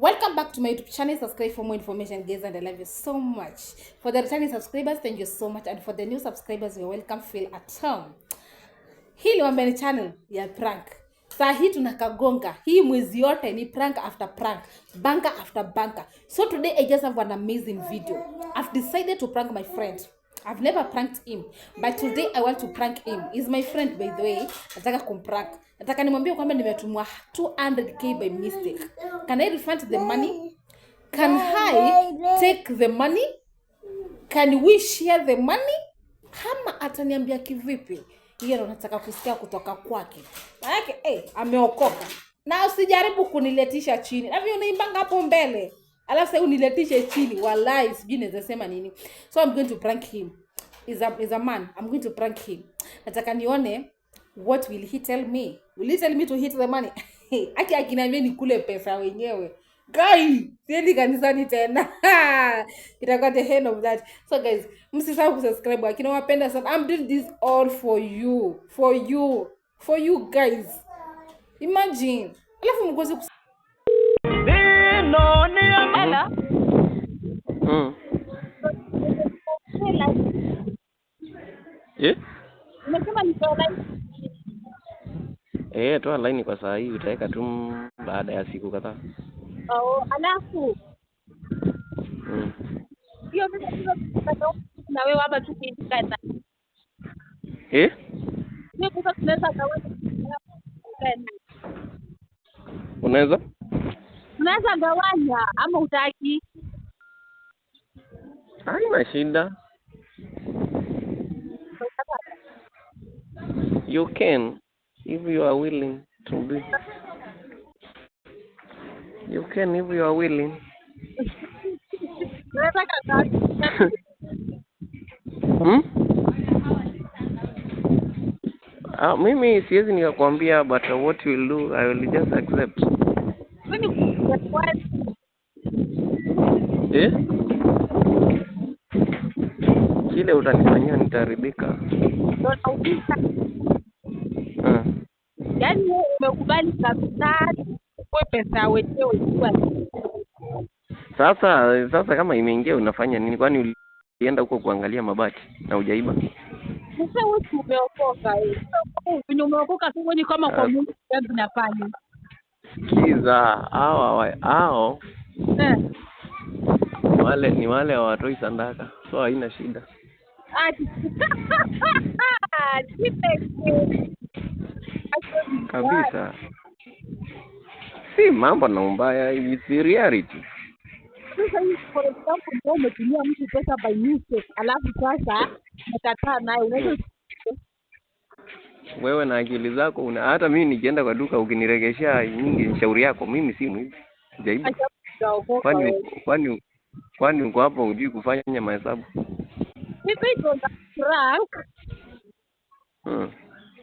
Welcome back to my YouTube channel. Subscribe for more information, guys, and I love you so much. For the returning subscribers, thank you so much, and for the new subscribers, you're welcome. Feel at home. Hii ni Wambeni channel ya prank. Saa hii tunakagonga. Hii mwezi yote ni prank after prank, banker after banker. So today I just have an amazing video. I've decided to prank my friend. I've never pranked him, but today I want to prank him. He's my friend, by the way. Nataka kumprank. Nataka nimwambie kwamba nimetumwa 200K by mistake. Can I refund the money? Can I take the money? Can we share the money? Ama ataniambia kivipi? Hiyo ndo nataka kusikia kutoka kwake. Maanake ameokoka. Na usijaribu kuniletisha chini. Na vile unaimbanga hapo mbele. Alafu sasa uniletishe chini. Wallahi sijui naweza sema nini. So I'm going to prank him. He's a man. I'm going to prank him. Nataka nione what will he tell me? Will he tell me to hit the money? Aki akiniambia nikule pesa wenyewe. Guy, siendi kanisani tena. Itakuwa the end of that. So guys, msisahau kusubscribe. Akina wapenda sana. I'm doing this all for you. For you. For you guys. Imagine. Alafu mkose Hello. Eh? Umesema nitoe line. Eh, toa line kwa saa hii utaweka tu baada ya siku kadhaa. Oh, alafu hiyo pesa tunaweza na wewe hapa tu kiikana. Eh? Hiyo pesa tunaweza gawana. Unaweza? Tunaweza gawanya ama utaki? Haina shida. You can if you are willing to be. You can if you are willing. Tunaweza gawanya. Ah, mimi siwezi nikakwambia, but what you will do, I will just accept. Eh? Kile utanifanyia nitaridhika. Yaani wewe umekubali kabisa kwa pesa wenyewe kwa. Sasa kama imeingia unafanya nini? Kwani ulienda huko kuangalia mabati na hujaiba? Sasa wewe umeokoka wewe. Umeokoka tu ni kama kwa Mungu tunafanya. Sikiza, hao wale ni wale hawatoi sadaka. So haina shida. Kabisa. Si mambo na umbaya, it's the reality. Sasa hii for example ndio umetumia mtu pesa by mistake, alafu sasa mkataa naye unaweza wewe na akili zako una, hata mimi nikienda kwa duka ukiniregeshea nyingi shauri yako, mimi si mwizi. Sijaiba. Kwani uko hapo hujui kufanya mahesabu? Mimi ndo prank.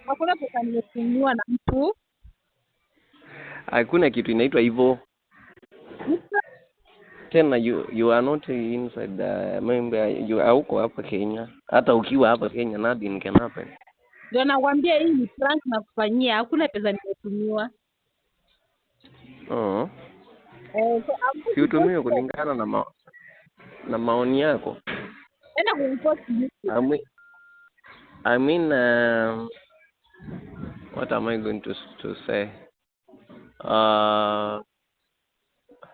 Hakuna pesa nimetumiwa na mtu. Hakuna kitu inaitwa hivyo. Tena you are not inside the member, you are huko hapa Kenya. Hata ukiwa hapa Kenya nothing can happen. Ndio nakwambia hii ni prank na kufanyia, hakuna pesa nimetumiwa. Oh. So si utumiwe kulingana na maoni yako. Enda kupost. I mean what am I going to say?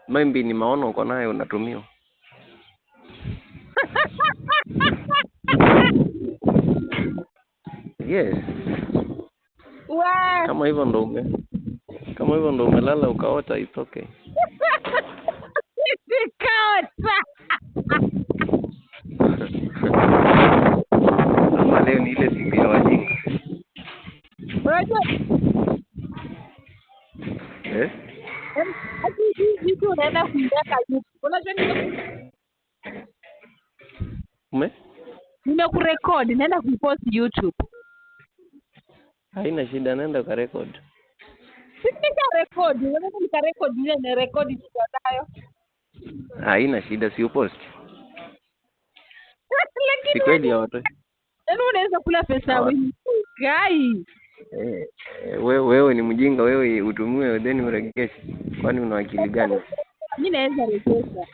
Maybe ni maono uko nayo unatumiwa. Yes. Wow. Kama hivyo ndo umelala ukaota, it's okay. Nikaota. Ama leo ni ile siku ya wajinga. Unajua? Eh? Ati unaenda kuiweka YouTube. Unajua nini? Ume? Nimekurecord, naenda kuipost YouTube. Haina shida, naenda kwa record. Nimesha record, unaweza nikarecord ile na record niko nayo. Haina shida, si upost. Lakini si kweli ya watu. Yaani unaweza kula pesa wingi. Guy. Wewe ni mjinga, wewe utumiwe then uregeshe. Kwani una akili gani? Mi naweza rejesha.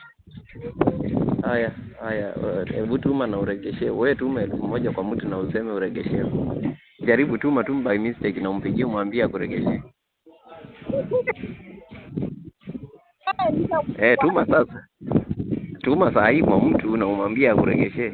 Haya, haya, hebu tuma na uregeshe. Wewe tuma 1,000 kwa mtu na useme uregeshe. Jaribu tuma tu by mistake na umpigie umwambie akuregeshe. Eh, Eh, tuma sasa. Tuma saa hii kwa mtu na umwambie akuregeshe.